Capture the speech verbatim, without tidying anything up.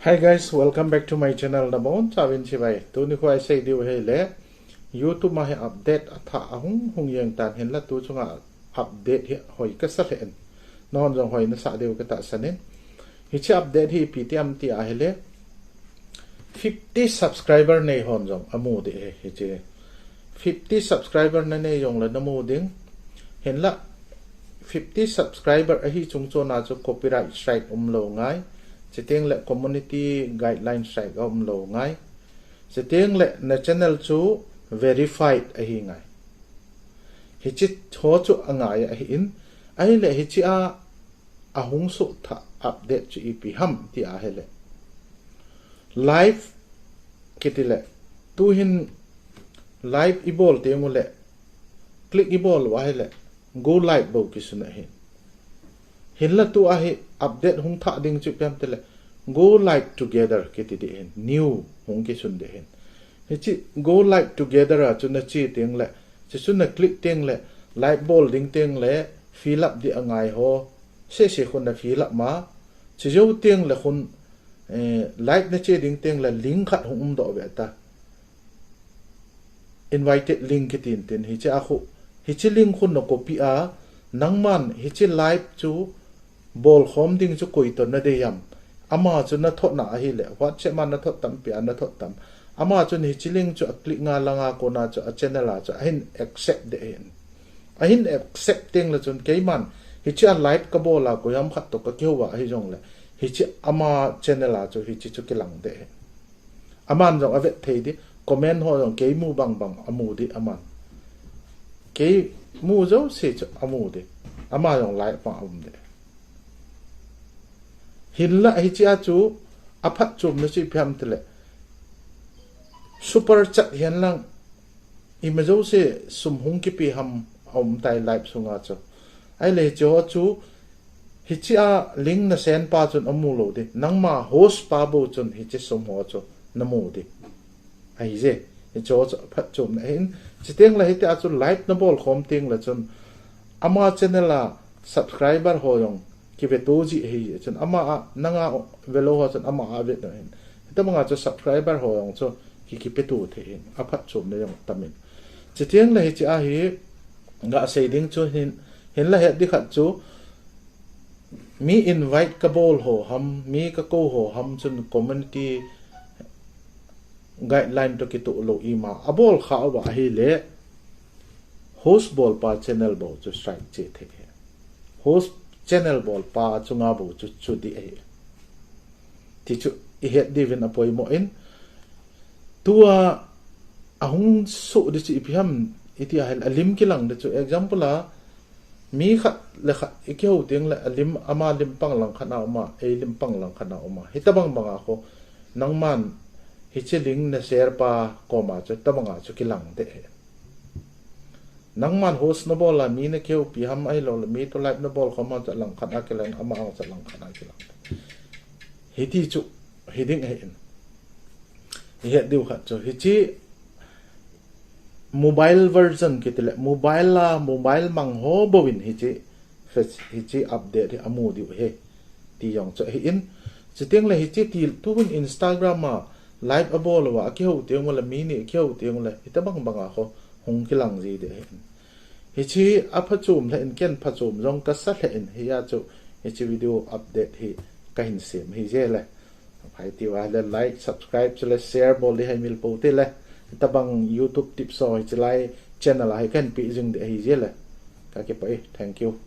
Hi guys, welcome back to my channel. Nabonchauvin chibai. Tuni kho isei diu ahile, YouTube a hi update athah ahung hung jeng tan, hinla tu chunga update hi hoi kasa lheh in. Nahon jong hoi nasah diu katahsan in. Hiche update hi ipi ti ham ti ahile, fifty subscriber nei hon jong amu ding ahi, hiche. Fifty subscriber nanei jongle namu ding. Hinla, fifty subscriber ahi chungchon a chu copyright strike umlou ngai. Chuteng le community guideline strike aumlou ngai. Chuteng le na channel chu verified ahi ngai. Hiche ho chu angai ahin. Ahile hiche a ahung soh thah update chu ipi ham ti ahile, live kiti le, tuhin live ibol teng ule, click ibol uva ahile, go live bou kisun ahin. Hinla tua hi update hung thah ding chu ipi ham tile, go live together kiti ding ahin, new hung kisun ding ahin. Hiche go live together a chu nache teng le, chuchu na click teng le, live bol ding teng le, fill up ding angai ho sese khun na fill up ma, chujou teng le khun, eh, live nache ding teng le link khat hung umdoh ve ta. Invited link kitin tin, hiche a khu, hiche link khun na copy a, nangman hiche live chu bolkhom ding chu koi toh nadei ham. Ama chu nathot na ahile, WhatsApp a nathot tampi a nathot tam. Ama chun hiche link chu aclick nga langa kona chu a channel a chu ahin accept ding ahin. Ahin accept teng le chun keiman hiche a live kabol a koi ham khat toh kakihou a ahi jongle, hiche ama channel a chu hiche chu kilang ding ahin. Aman jong avet thei ding, comment ho jong kei mu bang bang amu ding aman. Kei mu jouse chu amu ding. Ama jong live pang aum ding. Hinla hiche a chu aphatchomna chu ipi ham tile, super chat hihen lang, ima jouse sum hung kipe ham aum tai live sunga chu. Ahile hiche ho chu, hiche a link na send pa chun amu lou ding. Nangma host pa bou chun hiche sum ho chu namu ding. Ahije, hiche ho chu aphatchomna ahin. Chuteng le hitia chu live nabolkhom teng le chun, ama channel a subscriber ho jong kiveto ji ahi chun, ama a, nanga velou ho chun ama a vet u ahin. Hitabanga chu subscriber ho jong chu ki, kipeto thei ahin, aphatchomna jong atamin. Chuteng le hiche a hi, gasei ding chu hin, hinla het ding khat chu, mi invite kabol ho ham, mi kakou ho ham chun community guideline toh kitoh lou ima abol kha uva ahile, host bolpa channel bou chu strike che thei ahi. Host channel bolpa chunga bou chu chu ding ahi. Ti chu ihet diuvin apoimo in, tua ahung soh ding chu ipi ham iti ahile, alim kilang ding chu, example a, mi khat le khat ikihou teng le alim, ama lim pang lang khat a uma, ei lim pang lang khat a uma. Hitabang banga khu, nangman hiche link na share pa koma chu, tabanga chu kilang ding ahi. Nangman host nabol a mi nakihoupi ham ahilou le, mi toh live nabolkhom ham chu alang khat a kilang, ama ang chu alang khat a kilang. Hiti chu, hiding ahin. Ihet diu khat chu, hiche mobile version kiti le, mobile a, mobile mang ho bouvin hiche, hiche update hi amu diu ahi. Ti jong chu ahin. Chuteng le hiche ti tuhin Instagram a live abol uva, akihou teng ule, mi ni akihou teng ule, hitabang banga khu hung kilang ji ding ahin. Hiche aphachom lheh in, ken phachom jong kasa lheh in, hia chu hiche video update hi kahin sem ahije le. Phai tiu ahile like, subscribe chule share bol ding heimil pou te le. Hitabang YouTube tips ho hiche lai channel a hi kahin pe jing ding ahije le. Kakipah e, thank you.